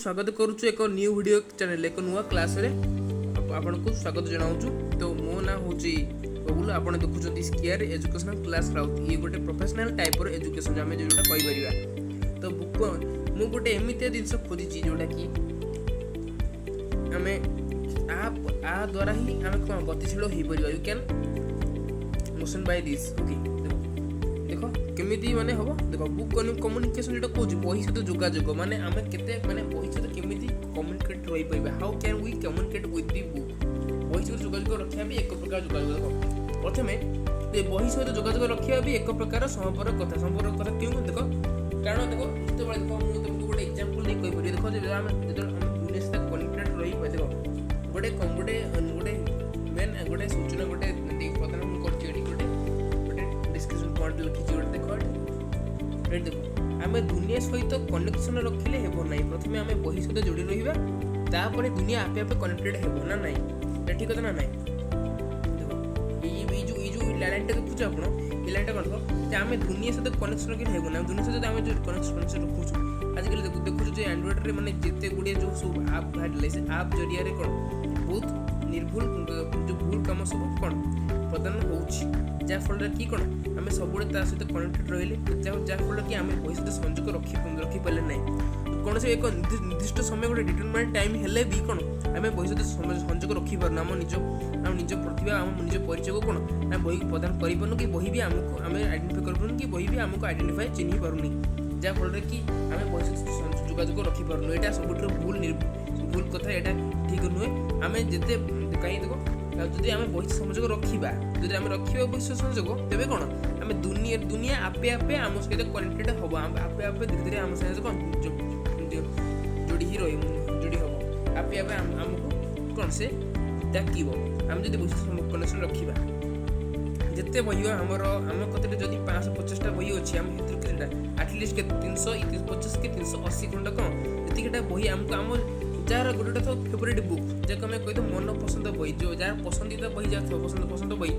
ସ୍ୱାଗତ କରୁଛୁ ଏକ ନ୍ୟୁ ଭିଡ଼ିଓ ଚ୍ୟାନେଲ୍, ଏକ ନୂଆ କ୍ଲାସ୍ରେ ଆପଣଙ୍କୁ ସ୍ୱାଗତ ଜଣାଉଛୁ। ତ ମୋ ନାଁ ହେଉଛି ବବୁଲ। ଆପଣ ଦେଖୁଛନ୍ତି ସ୍କିଆର ଏଜୁକେସନାଲ୍ କ୍ଲାସ୍ ରାଉତ। ଇଏ ଗୋଟେ ପ୍ରଫେସନାଲ୍ ଟାଇପ୍ର ଏଜୁକେସନ୍ ଆମେ ଯେଉଁଟା କହିପାରିବା। ତ ବୁକ୍ ମୁଁ ଗୋଟେ ଏମିତିଆ ଜିନିଷ ଖୋଜିଛି, ଯେଉଁଟାକି ଆମେ ଆ ଦ୍ୱାରା ହିଁ ଆମେ କ'ଣ ଗତିଶୀଳ ହେଇପାରିବା। You can motion by this, okay? ଦେଖ କେମିତି ମାନେ ହେବ। ଦେଖ, ବୁକ୍ କମ୍ୟୁନିକେସନ୍ ଯେଉଁଟା କହୁଛି, ବହି ସହିତ ଯୋଗାଯୋଗ, ମାନେ ଆମେ କେତେ ମାନେ ବହି ସହିତ କେମିତି କମ୍ୟୁନିକେଟ୍ ରହିପାରିବା। How can we communicate with the book? ବହି ସହିତ ଯୋଗାଯୋଗ ରଖିବା ବି ଏକ ପ୍ରକାର ଯୋଗାଯୋଗ। ଦେଖ, ପ୍ରଥମେ ଏ ବହି ସହିତ ଯୋଗାଯୋଗ ରଖିବା ବି ଏକ ପ୍ରକାର ସମ୍ପର୍କ କଥା। ସମ୍ପର୍କ କଥା କେଉଁ? ଦେଖ, କାରଣ ଦେଖ, ଯେତେବେଳେ ଦେଖ, ମୁଁ ତୁମକୁ ଗୋଟେ ଏକ୍ଜାମ୍ପଲ୍ ଦେଇ କହିପାରିବି। ଦେଖ, ଯେତେବେଳେ ଆମେ ଦୁନିଆ ସହିତ କନେକ୍ଟେଡ୍ ରହିପାରିବା। ଦେଖ, ଗୋଟେ ଗୋଟେ ଗୋଟେ ମେନ୍ ଗୋଟେ ସୂଚନା ଗୋଟେ ଦେଇ ପ୍ରଦାନ ମୁଁ କରିଛି ଏଠି। ଗୋଟେ ଗୋଟେ ଡିସ୍କସନ୍ ପଏଣ୍ଟ ଲେଖିଛି ଗୋଟେ। ଦେଖ ଏଠି, ଏଠି ଦେଖ, ଆମେ ଦୁନିଆ ସହିତ କନେକ୍ସନ୍ ରଖିଲେ ହେବ ନାହିଁ। ପ୍ରଥମେ ଆମେ ବହି ସହିତ ଯୋଡ଼ି ରହିବା, ତାପରେ ଦୁନିଆ ଆପେ ଆପେ କନେକ୍ଟେଡ୍ ହେବ ନା ନାହିଁ? ଏଇଟା ଠିକ୍ କଥା ନା ନାହିଁ? ଦେଖ, ଏଇ ଯୋଉ ଲାଇନଟା ଦେଖୁଛ ଆପଣ, ଏଇ ଲାଇନଟା କ'ଣ? ଦେଖ ଯେ ଆମେ ଦୁନିଆ ସହିତ କନେକ୍ସନ୍ ରଖିଲେ ହେବ ନା। ଦୁନିଆ ସହିତ ଆମେ ଯେଉଁ କନେକ୍ସନ୍ ରଖୁଛୁ, ଆଜିକାଲି ଦେଖୁଛୁ ଯେ ଆଣ୍ଡ୍ରଏଡ଼ରେ ମାନେ ଯେତେ ଗୁଡ଼ିଏ ଯେଉଁ ସବୁ ଆପ୍ ବାହାରିଲେ, ସେ ଆପ୍ ଜରିଆରେ କ'ଣ ବହୁତ ନିର୍ଭୁଲ ଯେଉଁ ଭୁଲ କାମ ସବୁ କ'ଣ ପ୍ରଦାନ ହେଉଛି, ଯାହାଫଳରେ କି କ'ଣ ଆମେ ସବୁବେଳେ ତା ସହିତ କନେକ୍ଟେଡ଼ ରହିଲେ, ଯାହାଫଳରେ କି ଆମେ ବହି ସହିତ ସଂଯୋଗ ରଖିପାରିଲେ ନାହିଁ। କୌଣସି ଏକ ନିର୍ଦ୍ଦିଷ୍ଟ ସମୟ, ଗୋଟେ ଡିଟରମାଇଣ୍ଡ ଟାଇମ୍ ହେଲେ ବି କ'ଣ ଆମେ ବହି ସହିତ ସଂଯୋଗ ରଖିପାରୁନୁ। ଆମ ନିଜ ପ୍ରତିଭା, ଆମ ନିଜ ପରିଚୟକୁ କ'ଣ ଆମେ ବହିକୁ ପ୍ରଦାନ କରିପାରୁନୁ କି ବହି ବି ଆମକୁ ଆମେ ଆଇଡେଣ୍ଟିଫାଏ କରିପାରୁନୁ କି ବହି ବି ଆମକୁ ଆଇଡେଣ୍ଟିଫାଏ ଚିହ୍ନି ପାରୁନି, ଯାହାଫଳରେ କି ଆମେ ବହି ସହିତ ଯୋଗାଯୋଗ ରଖିପାରୁନୁ। ଏଇଟା ସବୁଠାରୁ ଭୁଲ କଥା। ଏଇଟା ଠିକ୍ ନୁହେଁ। ଆମେ ଯେତେ କାହିଁ ଦେଖ, ଆଉ ଯଦି ଆମେ ବହି ସଂଯୋଗ ରଖିବା, ଯଦି ଆମେ ରଖିବା ବହି ସଂଯୋଗ, ତେବେ କ'ଣ ଆମେ ଦୁନିଆ ଆପେ ଆପେ ଆମ ସହିତ କନେକ୍ଟେଡ୍ ହେବ। ଆପେ ଆପେ ଧୀରେ ଧୀରେ ଆମ ସହିତ କ'ଣ ଯୋଡ଼ି ହିଁ ରହିବ, ଯୋଡ଼ି ହେବ। ଆପେ ଆପେ ଆମକୁ କ'ଣ ସେ ଡାକିବ, ଆମେ ଯଦି ବହି କନେକ୍ସନ୍ ରଖିବା। ଯେତେ ବହି ଆମର, ଆମ କତିରେ ଯଦି 550ଟା ବହି ଅଛି, ଆମେ ସେଥିରୁ କେତେଟା, ଆଟଲିଷ୍ଟ କେତେ, 350 କି 380 ଖଣ୍ଡ କ'ଣ ଯେତିକିଟା ବହି ଆମକୁ ଆମ ଯାହାର ଗୋଟେ ଗୋଟେ ଥିବ ଫେଭରେଟ୍ ବୁକ୍, ଯାହାକୁ ଆମେ କହିଥାଉ ମନ ପସନ୍ଦ ବହି, ଯେଉଁ ଯାହାର ପସନ୍ଦିଦା ବହି, ଯାହାର ଥିବ ପସନ୍ଦ ପସନ୍ଦ ବହି,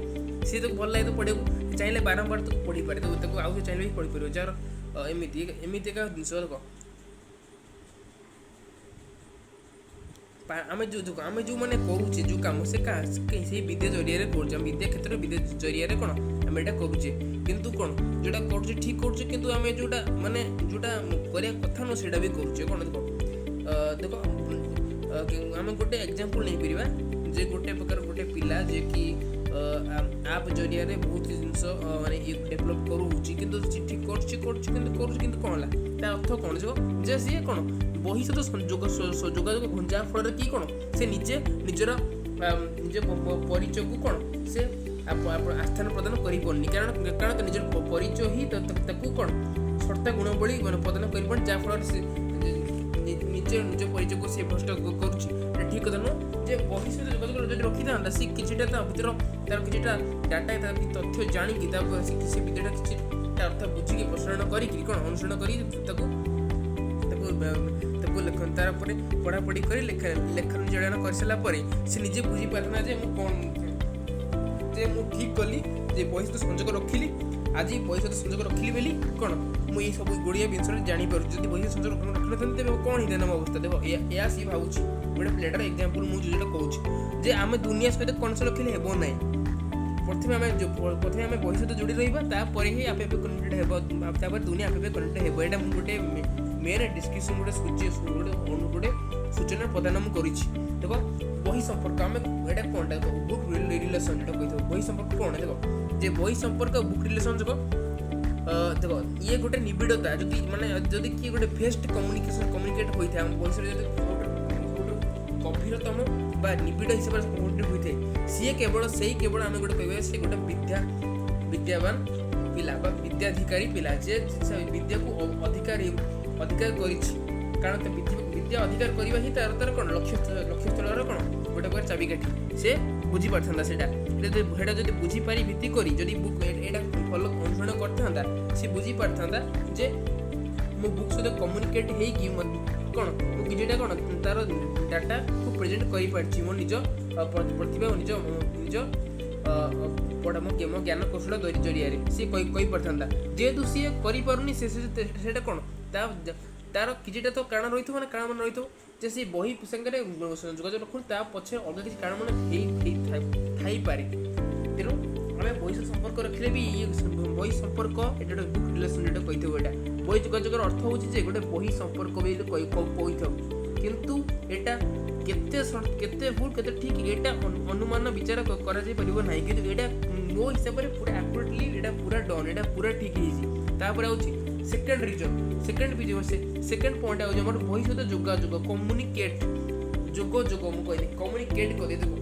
ସିଏ ତାକୁ ଭଲ ଲାଗେ ତ ପଢ଼ିବାକୁ, ସେ ଚାହିଁଲେ ବାରମ୍ବାର ତାକୁ ପଢ଼ିପାରେ। ତାକୁ ଆଉ ସେ ଚାହିଁଲେ ବି ପଢ଼ିପାରିବ। ଯାହାର ଏମିତି ଏମିତି ଏକା ଜିନିଷ। ଦେଖ, ଆମେ ଯେଉଁ ଆମେ ଯେଉଁମାନେ କରୁଛେ ଯେଉଁ କାମ, ସେ ସେଇ ବିଦ୍ୟା ଜରିଆରେ କରୁଛେ। ଆମେ ବିଦ୍ୟା କ୍ଷେତ୍ରରେ ବିଦ୍ୟା ଜରିଆରେ କ'ଣ ଆମେ ଏଇଟା କରୁଛେ। କିନ୍ତୁ କ'ଣ ଯେଉଁଟା କରୁଛେ ଠିକ୍ କରୁଛେ, କିନ୍ତୁ ଆମେ ଯେଉଁଟା ମାନେ ଯେଉଁଟା କରିବା କଥା ନୁହଁ, ସେଇଟା ବି କରୁଛେ। କ'ଣ ଦେଖ, ଦେଖ, ଆମେ ଗୋଟେ ଏକ୍ଜାମ୍ପଲ୍ ନେଇପାରିବା ଯେ ଗୋଟେ ପ୍ରକାର ଗୋଟେ ପିଲା ଯିଏକି ଆପ୍ ଜରିଆରେ ବହୁତ ଜିନିଷ ମାନେ ଡେଭଲପ୍ କରୁଛି, କିନ୍ତୁ ସେ ଠିକ୍ କରୁଛି କରୁଛି କିନ୍ତୁ କରୁଛି, କିନ୍ତୁ କ'ଣ ହେଲା? ତା ଅର୍ଥ କ'ଣ ଯେ ସିଏ କ'ଣ ବହି ସହିତ ଯୋଗାଯୋଗ, ଯାହାଫଳରେ କି କ'ଣ ସେ ନିଜେ ନିଜର ନିଜ ପରିଚୟକୁ କ'ଣ ସେ ଆସ୍ଥାନ ପ୍ରଦାନ କରିପାରୁନି। କାରଣ ନିଜର ପରିଚୟ ହିଁ ତାକୁ କ'ଣ ସର୍ତ୍ତା ଗୁଣ ଭଳି ମାନେ ପ୍ରଦାନ କରିପାରୁନି, ଯାହାଫଳରେ ସେ ନିଜ ନିଜ ପରିଚୟକୁ ସେ ଭ୍ରଷ୍ଟ କରୁଛି। ଏଇଟା ଠିକ୍ କଥା ନୁହଁ। ଯେ ବହି ସହିତ ଯୋଗାଯୋଗ ଯଦି ରଖିଥାନ୍ତା, ସେ କିଛିଟା ତା ଭିତର ତାର କିଛିଟା ଡାଟା, ତାର କିଛି ତଥ୍ୟ ଜାଣିକି, ତା ସେ ବିଦ୍ୟାଟା କିଛି ତା ଅର୍ଥ ବୁଝିକି, ପ୍ରସାରଣ କରିକି, କ'ଣ ଅନୁସରଣ କରିକି, ତାକୁ ତାକୁ ତାକୁ ଲେଖ, ତାର ପରେ ପଢ଼ାପଢ଼ି କରି ଲେଖା ଲେଖନ ଜଡ଼ାଣ କରିସାରିଲା ପରେ ସେ ନିଜେ ବୁଝିପାରିଥାନ୍ତା ଯେ ମୁଁ କ'ଣ, ଯେ ମୁଁ ଠିକ୍ କଲି ଯେ ବହି ସହିତ ସଂଯୋଗ ରଖିଲି। ଆଜି ବହି ସହିତ ସଂଯୋଗ ରଖିଲି ବୋଲି କ'ଣ ମୁଁ ଏଇ ସବୁ ଗୁଡ଼ିଏ ଜିନିଷରେ ଜାଣିପାରୁଛି। ଯଦି ବହି ସହିତ ସଂଯୋଗ ରଖିନଥାନ୍ତି, ତେବେ କ'ଣ ହେଇଥାନ୍ତା ମୋ ଅବସ୍ଥା? ଦେଖ, ଏହା ସିଏ ଭାବୁଛି। ଗୋଟେ ପିଲାଟାର ଏକ୍ଜାମ୍ପଲ୍ ମୁଁ ଯେଉଁଟା କହୁଛି ଯେ ଆମେ ଦୁନିଆ ସହିତ କନେକ୍ସନ୍ ରଖିଲେ ହେବ ନାହିଁ। ପ୍ରଥମେ ଆମେ ବହି ସହିତ ଯୋଡ଼ି ରହିବା, ତାପରେ ହିଁ ଆପେ ଆପେ କନେକ୍ଟେଡ୍ ହେବ। ତାପରେ ଦୁନିଆ ଆପେ ଆପେ କନେକ୍ଟେଡ୍ ହେବ। ଏଇଟା ମୁଁ ଗୋଟେ ମେନ୍ ଡିସ୍କ୍ରିପସନ୍, ଗୋଟେ ସୂଚୀ, ଗୋଟେ ଗୋଟେ ସୂଚନା ପ୍ରଦାନ ମୁଁ କରିଛି। ଦେଖ, ବହି ସମ୍ପର୍କ ଆମେ ଏଇଟା କ'ଣଟା? ବୁକ୍ ରିଲେସନ୍ ଯେଉଁଟା କହିଥାଉ, ବହି ସମ୍ପର୍କ କ'ଣ? ଦେଖ ଯେ ବହି ସମ୍ପର୍କ, ବୁକ୍ ରିଲେସନ୍। ଦେଖ, ଦେଖ, ଇଏ ଗୋଟେ ନିବିଡ଼ତା। ଯଦି ମାନେ ଯଦି କିଏ ଗୋଟେ ବେଷ୍ଟ କମ୍ୟୁନିକେସନ୍ କମ୍ୟୁନିକେଟ୍ ହୋଇଥାଏ ଆମ ବହି ସହିତ, ଯଦି ସବୁଠୁ ଗଭୀରତମ ବା ନିବିଡ଼ ହିସାବରେ କମ୍ୟୁନିକେଟ୍ ହୋଇଥାଏ, ସିଏ କେବଳ ସେଇ କେବଳ ଆମେ ଗୋଟେ କହିବା ସେ ଗୋଟେ ବିଦ୍ୟାବାନ ପିଲା ବା ବିଦ୍ୟାଧିକାରୀ ପିଲା, ଯେ ସେ ବିଦ୍ୟାକୁ ଅଧିକାର କରିଛି। କାରଣ ତା ବିଦ୍ୟା ଅଧିକାର କରିବା ହିଁ ତାର ତାର କ'ଣ ଲକ୍ଷ୍ୟସ୍ଥଳର କ'ଣ ଗୋଟେ ପ୍ରକାର ଚାବିକାଠି। ସେ ବୁଝିପାରିଥାନ୍ତା ସେଇଟା। ସେଇଟା ଯଦି ବୁଝିପାରି ଭିତ୍ତି କରି ଯଦି ବୁକ୍ ଏଇଟା ଭଲ ଅନୁସରଣ କରିଥାନ୍ତା, ସେ ବୁଝିପାରିଥାନ୍ତା ଯେ ମୋ ବୁକ୍ ସହିତ କମ୍ୟୁନିକେଟ୍ ହେଇକି କ'ଣ ମୁଁ କିଛିଟା କ'ଣ ତାର ଡାଟାକୁ ପ୍ରେଜେଣ୍ଟ କରିପାରିଛି, ମୋ ନିଜ ପ୍ରତିଭା ଓ ନିଜ ନିଜ ପଢ଼ା, ମୋ ମୋ ଜ୍ଞାନ କୌଶଳ ଜରିଆରେ ସିଏ କହିପାରିଥାନ୍ତା। ଯେହେତୁ ସିଏ କରିପାରୁନି, ସେ ସେଇଟା କ'ଣ ତା ତା ତାର କିଛିଟା ତ କାରଣ ରହିଥିବ ନା, କାରଣ ମାନେ ରହିଥିବ ଯେ ସେଇ ବହି ସାଙ୍ଗରେ ଯୋଗାଯୋଗ ରଖୁନି, ତା ପଛରେ ଅଲଗା କିଛି କାରଣ ମାନେ ହେଇ ଥାଇପାରେ। ତେଣୁ ଆମେ ବହି ସହିତ ସମ୍ପର୍କ ରଖିଲେ ବି ଇଏ ବହି ସମ୍ପର୍କ, ଏଇଟା ଗୋଟେ ବୁକ୍ ରିଲେସନ୍ ଏଇଟା କହିଥିବ। ଏଇଟା ବହି ଯୋଗାଯୋଗର ଅର୍ଥ ହେଉଛି ଯେ ଗୋଟେ ବହି ସମ୍ପର୍କ ବି କହିଥାଉ, କିନ୍ତୁ ଏଇଟା କେତେ କେତେ ଭୁଲ କେତେ ଠିକ୍, ଏଇଟା ଅନୁମାନ ବିଚାର କରାଯାଇ ପାରିବ ନାହିଁ। କିନ୍ତୁ ଏଇଟା ମୋ ହିସାବରେ ପୁରା ଆକୁରେଟଲି ଏଇଟା ପୁରା ଡନ୍, ଏଇଟା ପୁରା ଠିକ୍ ହେଇଛି। ତାପରେ ହେଉଛି ସେକେଣ୍ଡ ରିଜନ୍, ସେକେଣ୍ଡ ବି ସେକେଣ୍ଡ ପଏଣ୍ଟ ହେଉଛି ଆମର ବହି ସହିତ ଯୋଗାଯୋଗ, କମ୍ୟୁନିକେଟ୍, ଯୋଗ ଯୋଗ ମୁଁ କହିଲି କମ୍ୟୁନିକେଟ୍ କରିଦେବ।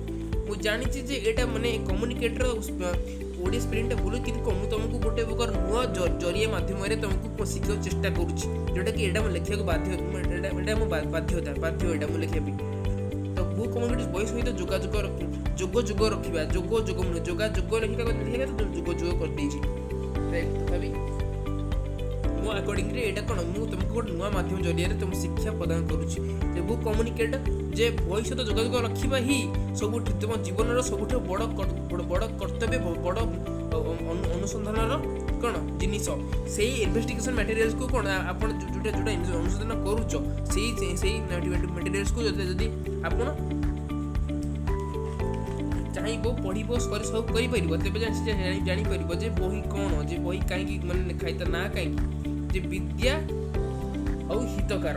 ମୁଁ ଜାଣିଛି ଯେ ଏଇଟା ମାନେ କମ୍ୟୁନିକେଟ୍ର ଓଡ଼ିଆ ସ୍ପେଲିଂଟା ଭୁଲ, କିନ୍ତୁ ମୁଁ ତୁମକୁ ଗୋଟେ ପ୍ରକାର ନୂଆ ଜରିଆ ମାଧ୍ୟମରେ ତୁମକୁ ଶିଖିବାକୁ ଚେଷ୍ଟା କରୁଛି, ଯେଉଁଟାକି ଏଇଟା ମୁଁ ଲେଖିବାକୁ ବାଧ୍ୟ, ଏଇଟା ମୁଁ ବାଧ୍ୟତା ବାଧ୍ୟ ଏଇଟା ମୁଁ ଲେଖିବା ପାଇଁ। ତ ବୁକ୍ କମ୍ୟୁନିକେଟ୍ ବହି ସହିତ ଯୋଗାଯୋଗ, ଯୋଗ ଯୋଗ ରଖିବା, ଯୋଗ ଯୋଗ ଯୋଗାଯୋଗ ଲେଖିବା ଲେଖିବା ତ ଯୋଗ ଯୋଗ କରିଦେଇଛି। ତଥାପି ମୋ ଆକର୍ଡ଼ିଂରେ ଏଇଟା କ'ଣ, ମୁଁ ତୁମକୁ ଗୋଟେ ନୂଆ ମାଧ୍ୟମ ଜରିଆରେ ତୁମ ଶିକ୍ଷା ପ୍ରଦାନ କରୁଛି ଯେ ବୁକ୍ କମ୍ୟୁନିକେଟ୍, ଯେ ବହି ସହିତ ଯୋଗାଯୋଗ ରଖିବା ହିଁ ସବୁଠୁ ତୁମ ଜୀବନର ସବୁଠୁ ବଡ଼ ବଡ଼ କର୍ତ୍ତବ୍ୟ, ବଡ଼ ଅନୁସନ୍ଧାନର କ'ଣ ଜିନିଷ। ସେଇ ଇନଭେଷ୍ଟିଗେସନ୍ ମ୍ୟାଟେରିଆଲ୍ସକୁ କ'ଣ ଆପଣ ଯେଉଁଟା ଯେଉଁଟା ଅନୁସନ୍ଧାନ କରୁଛ, ସେଇ ସେଇ ମ୍ୟାଟେରିଆଲ୍ସକୁ ଯଦି ଆପଣ ଚାହିଁବ, ପଢ଼ିବ, କରି ସବୁ କରିପାରିବ, ତେବେ ଜାଣିପାରିବ ଯେ ବହି କ'ଣ, ଯେ ବହି କାହିଁକି ମାନେ ଲେଖା ହେଇତା ନା କାହିଁକି ଯେ ବିଦ୍ୟା ଆଉ ହିତକାର।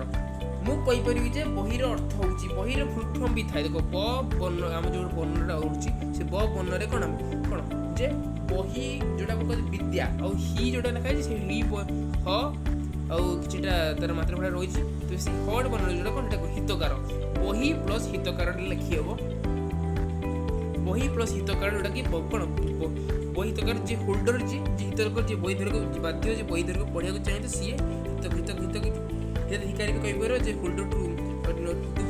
ମୁଁ କହିପାରିବି ଯେ ବହିର ଅର୍ଥ ହେଉଛି, ବହିର ଫୁଲ୍ ଫର୍ମ ବି ଥାଏ। ଦେଖ, ବ ବର୍ଣ୍ଣ, ଆମ ଯେଉଁ ବର୍ଣ୍ଣଟା ହେଉଛି ସେ ବ ବର୍ଣ୍ଣରେ କ'ଣ କ'ଣ ଯେ ବହି ଯେଉଁଟା ଆମେ କହୁଛେ ବିଦ୍ୟା, ଆଉ ହି ଯେଉଁଟା ଲେଖା ହେଇଛି ସେ ହି ହ ଆଉ କିଛିଟା ତାର ମାତ୍ରା ଭଳିଆ ରହିଛି, ତ ସେ ହ ବର୍ଣ୍ଣ ଯେଉଁଟା କ'ଣ ସେଟା ହିତକାର। ବହି ପ୍ଲସ୍ ହିତକାର ଲେଖି ହେବ, ବହି ପ୍ଲସ୍ ହିତକାର, ଯେଉଁଟାକି କ'ଣ ବହି ହିତକାର, ଯିଏ ହୋଲ୍ଡର, ଯିଏ ହିତକାର, ଯିଏ ବହି ଧରିବାକୁ ବାଧ୍ୟ, ଯିଏ ବହି ଧରିବାକୁ ପଢ଼ିବାକୁ ଚାହେଁ, ତ ସିଏ ହିତ ହିତ ହିତ ହିତାଧିକାରୀ ବି କହିପାରିବ ଯେ holder to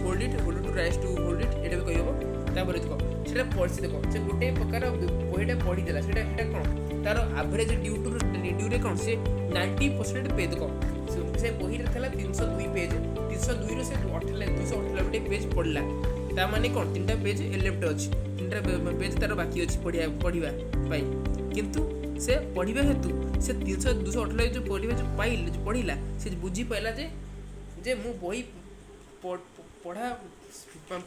hold it, holder to rights to hold it, ଏଇଟା ବି କହିହେବ। ତାପରେ ଦେଖ, ସେଟା ପଢ଼ି ଦେଖ, ସେ ଗୋଟେ ପ୍ରକାର ବହିଟା ପଢ଼ିଦେଲା, ସେଟା କ'ଣ ତାର ଆଭରେଜ ଡ୍ୟୁ ଟୁ ଡ୍ୟୁରେ କ'ଣ ସେ 90% ପେ। ଦେଖ, ସେ ବହିରେ ଥିଲା 302 ପେଜ୍, 302ରୁ ସେ 298 ପେଜ୍ ପଢ଼ିଲା। ତା ମାନେ କ'ଣ 3ଟା ପେଜ୍ ଲେଫ୍ଟ ଅଛି, 3ଟା ପେଜ୍ ତାର ବାକି ଅଛି ପଢ଼ିବା ପାଇଁ। କିନ୍ତୁ ସେ ପଢ଼ିବା ହେତୁ ସେ 300 298 ଯେଉଁ ପଢ଼ିବା ଯେଉଁ ପାଇଲେ, ଯେଉଁ ପଢ଼ିଲା, ସେ ବୁଝିପାରିଲା ଯେ ମୁଁ ବହି ପଢ଼ା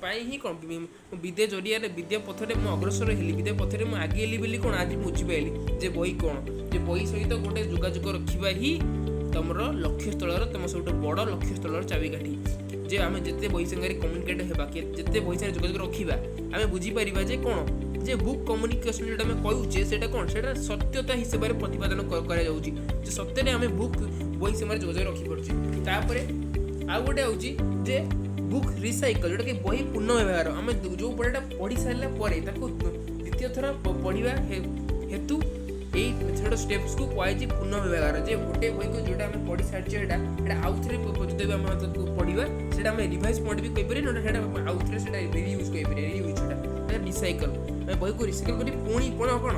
ପାଇଁ ହିଁ କ'ଣ ମୁଁ ବିଦ୍ୟା ଜରିଆରେ ବିଦ୍ୟା ପଥରେ ମୁଁ ଅଗ୍ରସର ହେଲି, ବିଦ୍ୟା ପଥରେ ମୁଁ ଆଗେଇଲି ବୋଲି କ'ଣ ଆଜି ମୁଁ ବୁଝିପାରିଲି ଯେ ବହି କ'ଣ, ଯେ ବହି ସହିତ ଗୋଟେ ଯୋଗାଯୋଗ ରଖିବା ହିଁ ତୁମର ଲକ୍ଷ୍ୟସ୍ଥଳର, ତୁମ ସବୁଠୁ ବଡ଼ ଲକ୍ଷ୍ୟସ୍ଥଳର ଚାବିକାଠି। ଯେ ଆମେ ଯେତେ ବହି ସାଙ୍ଗରେ କମ୍ୟୁନିକେଟ୍ ହେବା, ଯେତେ ବହି ସାଙ୍ଗରେ ଯୋଗାଯୋଗ ରଖିବା, ଆମେ ବୁଝିପାରିବା ଯେ କ'ଣ ଯେ ବୁକ୍ କମ୍ୟୁନିକେସନ୍ ଯେଉଁଟା ଆମେ କହୁଛେ ସେଇଟା କ'ଣ, ସେଇଟା ସତ୍ୟତା ହିସାବରେ ପ୍ରତିପାଦନ କରାଯାଉଛି ଯେ ସତ୍ୟରେ ଆମେ ବୁକ୍ ବହି ସାଙ୍ଗରେ ଯୋଗାଯୋଗ ରଖିପାରୁଛେ। ତାପରେ ଆଉ ଗୋଟେ ହେଉଛି ଯେ ବୁକ୍ ରିସାଇକଲ୍, ଯେଉଁଟାକି ବହି ପୁନଃ ବ୍ୟବହାର। ଆମେ ଯେଉଁ ବହିଟା ପଢ଼ି ସାରିଲା ପରେ ତାକୁ ଦ୍ୱିତୀୟ ଥର ପଢ଼ିବା ହେତୁ ଏଇ ଛୋଟ ଷ୍ଟେପ୍ସକୁ କୁହାଯାଇଛି ପୁନଃ ବ୍ୟବହାର। ଯେ ଗୋଟେ ବହିକୁ ଯେଉଁଟା ଆମେ ପଢ଼ି ସାରିଛେ, ଏଇଟା ଆଉ ଥରେ ଯଦି ଆମେ ତାକୁ ପଢ଼ିବା, ସେଇଟା ଆମେ ରିଭାଇଜ୍ ପଏଣ୍ଟ ବି କହିପାରିବା, ନହେଲେ ସେଇଟା ଆଉ ଥରେ ସେଇଟା ରିୟୁଜ୍ କହିପାରିବା, ରିୟୁଜ୍ ସେଇଟା ରିସାଇକଲ୍। ଆମେ ବହିକୁ ରିସାଇକଲ୍ କରି ପୁଣି କ'ଣ କ'ଣ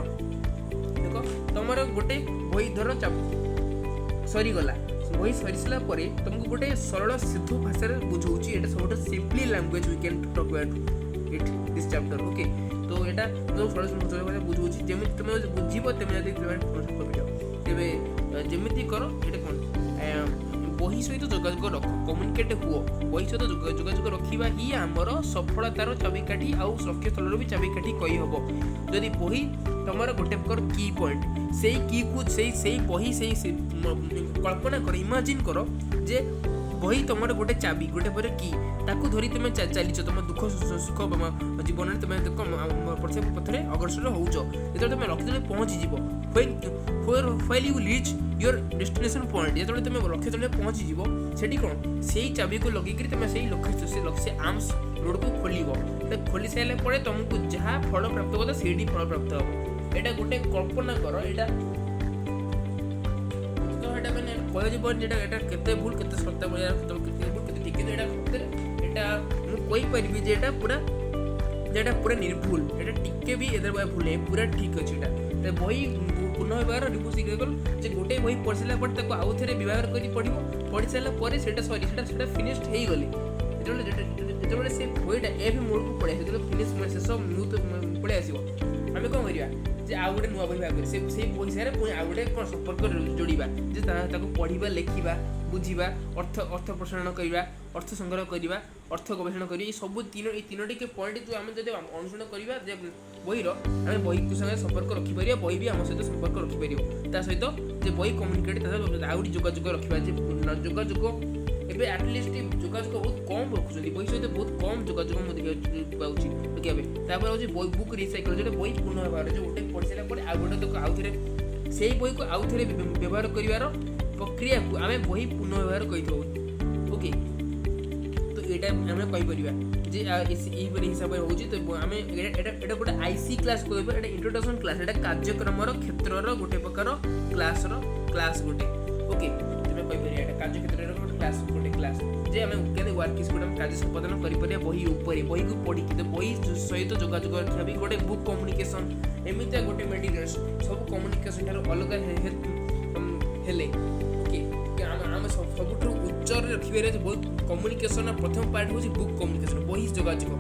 ଦେଖ, ତମର ଗୋଟେ ବହି ଧର ସରିଗଲା, ବହି ସରି ସାରିଲା ପରେ ତୁମକୁ ଗୋଟେ ସରଳ ସିଧୁ ଭାଷାରେ ବୁଝଉଛି। ଏଇଟା ସବୁଠୁ simply language we can talk about it this chapter, okay? ତ ଏଇଟା ଯେଉଁ ସରଳ ଭାଷାରେ ବୁଝଉଛି, ଯେମିତି ତୁମେ ଯଦି ବୁଝିବ ତେମେ ଯଦି କରିପାରିବ, ତେବେ ଯେମିତି କର। ଏଇଟା କ'ଣ, ବହି ସହିତ ଯୋଗାଯୋଗ ରଖ, କମ୍ୟୁନିକେଟ୍ ହୁଅ। ବହି ସହିତ ଯୋଗାଯୋଗ ରଖିବା ହିଁ ଆମର ସଫଳତାର ଚାବିକାଠି ଆଉ ଲକ୍ଷ୍ୟସ୍ଥଳର ବି ଚାବିକାଠି କହିହେବ। ଯଦି ବହି ତମର ଗୋଟେ ପ୍ରକାର କି ପଏଣ୍ଟ, ସେଇ କିକୁ ସେଇ ସେଇ ବହି ସେଇ କଳ୍ପନା କର, ଇମାଜିନ୍ କର ଯେ ବହି ତମର ଗୋଟେ ଚାବି, ଗୋଟେ ପରେ କି, ତାକୁ ଧରି ତୁମେ ଚାଲିଛ ତମ ଦୁଃଖ ସୁଖ ଜୀବନରେ, ତୁମେ ପଥରେ ଅଗ୍ରସର ହେଉଛ। ଯେତେବେଳେ ତୁମେ ଲକ୍ଷ୍ୟସ୍ଥଳରେ ପହଞ୍ଚିଯିବ, while you reach your destination point, ଯେତେବେଳେ ତୁମେ ଲକ୍ଷ୍ୟସ୍ଥଳରେ ପହଞ୍ଚିଯିବ, ସେଠି କ'ଣ ସେଇ ଚାବିକୁ ଲଗେଇକିରି ତୁମେ ସେଇ ଲକ୍ଷ୍ୟ ସେ ଆର୍ମସ ରୋଡ଼କୁ ଖୋଲିବ। ଖୋଲି ସାରିଲା ପରେ ତୁମକୁ ଯାହା ଫଳ ପ୍ରାପ୍ତ କଥା ସେଇଠି ଫଳ ପ୍ରାପ୍ତ ହେବ। ଏଇଟା ଗୋଟେ କଳ୍ପନା କର। ଏଇଟା ତ ଏଇଟା ମାନେ କୁହାଯିବନି ଯେଟା ଏଇଟା କେତେ ଭୁଲ କେତେ ସତ୍ୟ, କେତେ ଭୁଲ କେତେ ଠିକ୍, କିନ୍ତୁ ଏଇଟା ସତରେ ଏଇଟା ମୁଁ କହିପାରିବି ଯେ ଏଇଟା ପୁରା ନିର୍ଭୁଲ, ଏଇଟା ଟିକେ ବି ଏଥିରେ ଭୁଲ ନାହିଁ, ପୁରା ଠିକ୍ ଅଛି ଏଇଟା। ତ ବହି ପୁନଃ ବ୍ୟବହାର ରିସାଇକଲ୍, ଯେ ଗୋଟେ ବହି ପଢ଼ି ସାରିଲା ପରେ ତାକୁ ଆଉ ଥରେ ବ୍ୟବହାର କରି ପଢ଼ିବ, ପଢ଼ି ସାରିଲା ପରେ ସେଇଟା ସରି ସେଇଟା ଫିନିଶ୍ଡ ହେଇଗଲେ, ଯେତେବେଳେ ସେ ବହିଟା ଏଫ୍ ମୋଡ଼କୁ ପଳେଇ ଆସିବ, ଯେତେବେଳେ ଫିନିଶ୍ ଶେଷ ମୁହୂର୍ତ୍ତ ପଳେଇ ଆସିବ, ଆମେ କ'ଣ କରିବା ଯେ ଆଉ ଗୋଟେ ନୂଆ ବହି ବାହାର କରିବା, ସେ ସେଇ ପଇସାରେ ପୁଣି ଆଉ ଗୋଟେ କ'ଣ ସମ୍ପର୍କ ଯୋଡ଼ିବା ଯେ ତାକୁ ପଢ଼ିବା, ଲେଖିବା, ବୁଝିବା, ଅର୍ଥ ପ୍ରସାରଣ କରିବା, ଅର୍ଥ ସଂଗ୍ରହ କରିବା, ଅର୍ଥ ଗବେଷଣା କରିବା। ଏଇ ସବୁ ତିନ ଏଇ ତିନୋଟି ପଏଣ୍ଟ ଯେଉଁ ଆମେ ଯଦି ଅନୁସରଣ କରିବା ଯେ ବହିର, ଆମେ ବହିକୁ ସାଙ୍ଗରେ ସମ୍ପର୍କ ରଖିପାରିବା, ବହି ବି ଆମ ସହିତ ସମ୍ପର୍କ ରଖିପାରିବ। ତା ସହିତ ଯେ ବହି କମ୍ୟୁନିକେଟ୍, ତା ସହିତ ଆହୁରି ଯୋଗାଯୋଗ ରଖିବା ଯେ ଯୋଗାଯୋଗ ଏବେ ଆଟଲିଷ୍ଟ ଯୋଗାଯୋଗ ବହୁତ କମ୍ ରଖୁଛନ୍ତି ବହି ସହିତ, ବହୁତ କମ୍ ଯୋଗାଯୋଗ ମୁଁ ଦେଖିବାକୁ ପାଉଛି ଦେଖିବା ପାଇଁ। ତାପରେ ହେଉଛି ବହି ବୁକ୍ ରିସାଇକଲ୍, ଯେଉଁଟା ବହି ପୁନଃ ବ୍ୟବହାର, ଯେଉଁ ଗୋଟେ ପଢ଼ି ସାରିଲା ପରେ ଆଉ ଗୋଟେ ତାକୁ ଆଉଥରେ ସେଇ ବହିକୁ ଆଉଥରେ ବ୍ୟବହାର କରିବାର ପ୍ରକ୍ରିୟାକୁ ଆମେ ବହି ପୁନଃ ବ୍ୟବହାର କହିଥାଉ। ଓକେ, ତ ଏଇଟା ଆମେ କହିପାରିବା ଯେ ଏହିପରି ହିସାବରେ ହେଉଛି। ତ ଆମେ ଏଇଟା ଗୋଟେ ଆଇସି କ୍ଲାସ୍ କହିବା, ଏଇଟା ଇଣ୍ଟ୍ରୋଡକ୍ସନ୍ କ୍ଲାସ୍, ଏଇଟା କାର୍ଯ୍ୟକ୍ରମର କ୍ଷେତ୍ରର ଗୋଟେ ପ୍ରକାର କ୍ଲାସ୍ର କ୍ଲାସ୍ ଗୋଟେ। ଓକେ, ତୁମେ କହିପାରିବା ଏଇଟା କାର୍ଯ୍ୟକ୍ଷେତ୍ରର ଗୋଟେ କ୍ଲାସ୍, ଗୋଟେ କ୍ଲାସ୍ ଯେ ଆମେ କେମିତି ୱାର୍କିସ୍ ଗୋଟେ ଆମେ କାର୍ଯ୍ୟ ସମ୍ପାଦନ କରିପାରିବା ବହି ଉପରେ, ବହିକୁ ପଢ଼ିକି। ତ ବହି ସହିତ ଯୋଗାଯୋଗ ରଖିବା ବି ଗୋଟେ ବୁକ୍ କମ୍ୟୁନିକେସନ୍। ଏମିତିଆ ଗୋଟେ ମେଟେରିଆଲ୍ସ ସବୁ କମ୍ୟୁନିକେସନ୍ ଠାରୁ ଅଲଗା ହେଲେ, ଓକେ, ଆମେ ସବୁଠୁ ଉଚ୍ଚରେ ରଖିପାରିବା ଯେ ବହୁତ କମ୍ୟୁନିକେସନ୍ର ପ୍ରଥମ ପାର୍ଟ ହେଉଛି ବୁକ୍ କମ୍ୟୁନିକେସନ୍, ବହି ଯୋଗାଯୋଗ।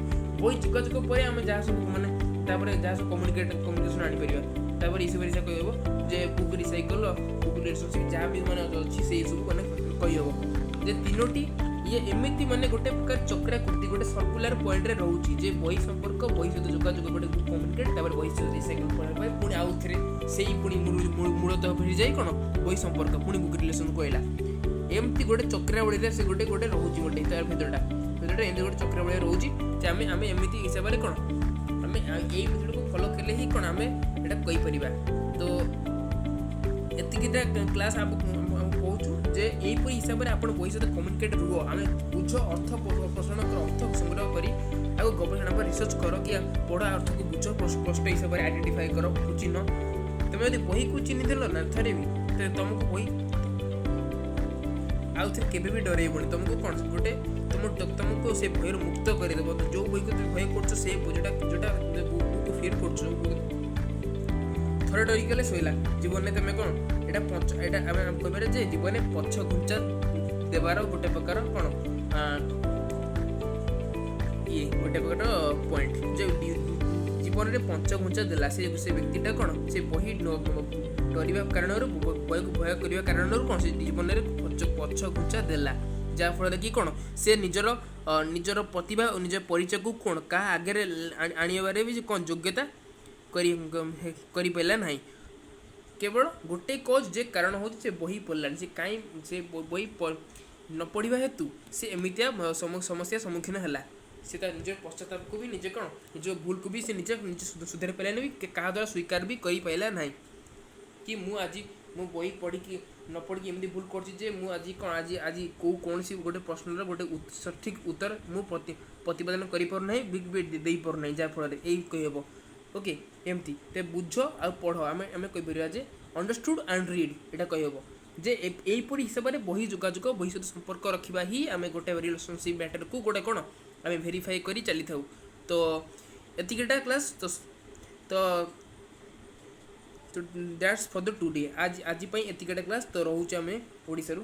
ବହି ଯୋଗାଯୋଗ ପରେ ଆମେ ଯାହା ସବୁ ମାନେ ତାପରେ ଯାହା ସବୁ କମ୍ୟୁନିକେସନ୍ ଆଣିପାରିବା। ତାପରେ ଏସବୁ ହିସାବ କହିହେବ ଯେ ବୁକ୍ ରିସାଇକଲ୍, ବୁକ୍ ରିଲେସନସିପ୍, ଯାହା ବି ମାନେ ଅଛି ସେଇ ସବୁ ମାନେ କହିହେବ ଯେ ତିନୋଟି ଇଏ ଏମିତି ମାନେ ଗୋଟେ ପ୍ରକାର ଚକ୍ରାକୃତି, ଗୋଟେ ସର୍କୁଲାର ପଏଣ୍ଟରେ ରହୁଛି ଯେ ବହି ସମ୍ପର୍କ, ବହି ସହିତ ଯୋଗାଯୋଗ, ଗୋଟେ ବୁକ୍ କମ୍ୟୁନିକେଟ୍, ତାପରେ ବହି ସହିତ ରିସାଇକଲ୍ ପରେ ପୁଣି ଆଉ ଥରେ ସେଇ ପୁଣି ମୂଳତଃ ଫେରିଯାଇ କ'ଣ ବହି ସମ୍ପର୍କ, ପୁଣି ବୁକ୍ ରିଲେସନ୍କୁ କହିଲା। ଏମିତି ଗୋଟେ ଚକ୍ରାବଳୀରେ ସେ ଗୋଟେ ରହୁଛି, ଗୋଟେ ତାର ଭିତରଟା ଏମିତି ଗୋଟେ ଚକ୍ରାବଳୀରେ ରହୁଛି ଯେ ଆମେ ଏମିତି ହିସାବରେ କ'ଣ ଆମେ ଏଇ ମେଥଡ଼କୁ ଫଲୋ କଲେ ହିଁ କ'ଣ ଆମେ ଏଇଟା କହିପାରିବା। ତ ଏତିକିଟା କ୍ଲାସ୍ ଆମକୁ କହୁଛୁ ଯେ ଏଇପରି ହିସାବରେ ଆପଣ ବହି ସହିତ କମ୍ୟୁନିକେଟ୍ ରୁହ, ଆମେ ବୁଝ, ଅର୍ଥ ପ୍ରସାରଣ କର, ଅର୍ଥ ସଂଗ୍ରହ କରି ଆଉ ଗବେଷଣା କରି ରିସର୍ଚ୍ଚ କର କି ପଢ଼, ଅର୍ଥକୁ ବୁଝ, ସ୍ପଷ୍ଟ ହିସାବରେ ଆଇଡେଣ୍ଟିଫାଏ କର, ଚିହ୍ନ। ତୁମେ ଯଦି ବହିକୁ ଚିହ୍ନିଦେଲ ନା ଥରେ ବି, ତ ତୁମକୁ ବହି ଆଉ ଥରେ କେବେ ବି ଡରେଇବନି। ତୁମକୁ କ'ଣ ଗୋଟେ ତୁମକୁ ସେ ଭୟରୁ ମୁକ୍ତ କରିଦେବ। ତ ଯେଉଁ ବହିକୁ ତୁମେ ଭୟ କରୁଛ, ସେ ଯେଉଁଟା ବୁକ୍ ଫିୟର କରୁଛ, ଥରେ ଡରିଗଲେ ଶୋଇଲା ଜୀବନରେ ତୁମେ କ'ଣ ଏଇଟା ପଞ୍ଚ ଏଇଟା ଆମେ କହିପାରିବା ଯେ ଜୀବନରେ ପଛ ଘୁଞ୍ଚା ଦେବାର ଗୋଟେ ପ୍ରକାର କ'ଣ ଇଏ ଗୋଟେ ପ୍ରକାର ପଏଣ୍ଟ ଯେ ଜୀବନରେ ପଞ୍ଚଘୁଞ୍ଚା ଦେଲା ସେ ବ୍ୟକ୍ତିଟା କ'ଣ ସେ ବହି ଡରିବା କାରଣରୁ, ବହିକୁ ଭୟ କରିବା କାରଣରୁ କ'ଣ ସେ ଜୀବନରେ ପଛ ଘୁଞ୍ଚା ଦେଲା, ଯାହାଫଳରେ କି କ'ଣ ସେ ନିଜର ପ୍ରତିଭା ଓ ନିଜ ପରିଚୟକୁ କ'ଣ କାହା ଆଗରେ ଆଣିବାରେ ବି କ'ଣ ଯୋଗ୍ୟତା କରିପାରିଲା ନାହିଁ। କେବଳ ଗୋଟେ କଜ୍ ଯେ କାରଣ ହେଉଛି ସେ ବହି ପଢ଼ିଲାନି। ସେ କାହିଁ ସେ ବହି ନ ପଢ଼ିବା ହେତୁ ସେ ଏମିତିଆ ସମସ୍ୟା ସମ୍ମୁଖୀନ ହେଲା। ସେ ତା ନିଜ ପଶ୍ଚାତାପକୁ ବି ନିଜେ କ'ଣ ନିଜ ଭୁଲକୁ ବି ସେ ନିଜେ ନିଜେ ସୁଧାରି ପାରିଲାନି ବି, କାହା ଦ୍ୱାରା ସ୍ୱୀକାର ବି କରିପାରିଲା ନାହିଁ କି ମୁଁ ଆଜି ମୁଁ ବହି ପଢ଼ିକି ନ ପଢ଼ିକି ଏମିତି ଭୁଲ କରୁଛି ଯେ ମୁଁ ଆଜି କ'ଣ ଆଜି କେଉଁ କୌଣସି ଗୋଟେ ପ୍ରଶ୍ନର ଗୋଟେ ସଠିକ୍ ଉତ୍ତର ମୁଁ ପ୍ରତିପାଦନ କରିପାରୁନାହିଁ ବି ଦେଇପାରୁନାହିଁ, ଯାହାଫଳରେ ଏଇ କହିହେବ। ଓକେ, ଏମିତି ତ ବୁଝ ଆଉ ପଢ଼। ଆମେ କହିପାରିବା ଯେ ଅଣ୍ଡରଷ୍ଟୁଡ୍ ଆଣ୍ଡ ରିଡ୍, ଏଇଟା କହିହେବ ଯେ ଏଇପରି ହିସାବରେ ବହି ଯୋଗାଯୋଗ, ବହି ସହିତ ସମ୍ପର୍କ ରଖିବା ହିଁ ଆମେ ଗୋଟେ ରିଲେସନସିପ୍ ମ୍ୟାଟରକୁ ଗୋଟେ କ'ଣ ଆମେ ଭେରିଫାଏ କରି ଚାଲିଥାଉ। ତ ଏତିକିଟା କ୍ଲାସ୍। ତ that's for the today. ଆଜି ପାଇଁ ଏତିକିଟା କ୍ଲାସ୍। ତ ରହୁଛୁ ଆମେ ଓଡ଼ିଶାରୁ।